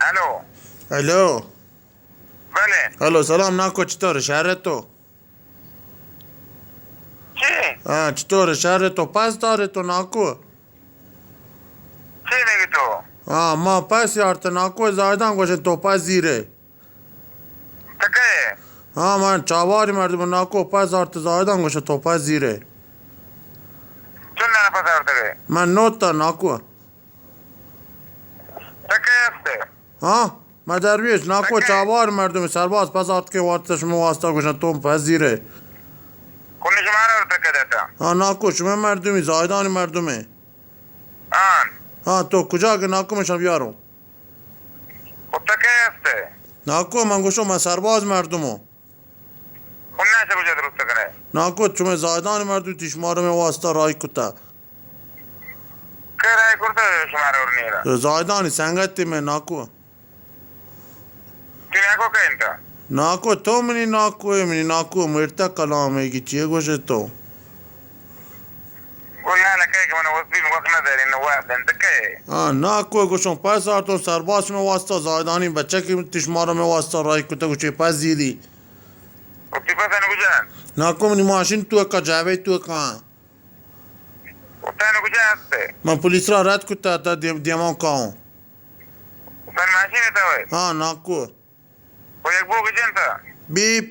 ہیلو۔ ہیلو۔ بلے۔ ہیلو، سلام ناکو، چطور ئے؟ شہر ئے تو؟ چی؟ ہاں، چطور ئے؟ شہر ئے تو؟ پس دار ئے تو ناکو؟ چی میگی تو؟ ہاں، ما پس یارت ناکو، زاہدان گوشن تو پس زیر ئے۔ تو کئے ئے؟ ہاں، من چاواری مردم ناکو، پس آرت زاہدان گوشن تو پس زیر ئے۔ چون نہ پس آرتگ ئے؟ من نوتا ناکو۔ تو کئے ہست ئے؟ ہاں، من درویش ناکو، تو کئے؟ چاوار مردم سرباز پس آرت کہ وارت شما واسطہ گوشن تو پس زیر ئے۔ کون شمارا اور تک دیتا؟ ہاں ناکو، شما مردمی، زاہدانی مردمے۔ ہاں۔ ہاں، تو کجا کہ ناکو من شما بیاروں؟ خب تو کئے ہست ئے؟ ناکو، من گوشوں من سرباز مردموں۔ خب نہ چہ کجا درست کنے؟ ناکو، چمے زاہدانی مردم تی شمارا مئے واسطہ راہی کتا۔ کئے راہی کرتا شمارا اور نیرا؟ زاہدانی سنگت میں ناکو۔ تی ناکو کئے انت؟ ناکو، تو منی ناکو ئے، منی ناکو مرتا کلام ئے کہ چی گوشے تو؟ گل نہ لکے کہ من وقت بھی وقت نہ داری نہ وقت انت کئے؟ ہاں، ناکو گوشوں پس آرتوں سرباز مئے واسطہ زاہدانی بچہ کہ تی شمارا مئے واسطہ راہی کتا گوشے پس زیری۔ تی پس انت کجا؟ ناکو منی ماشین تو کا جاوے تو کا۔ تن کجا ہست ئے؟ من پولیس را رد کتا تا دیم-، دیمان کاؤں۔ تن ماشین تا ہوئے؟ ہاں، ناکو۔ وہ یک بو کے جنتا؟ بیپ۔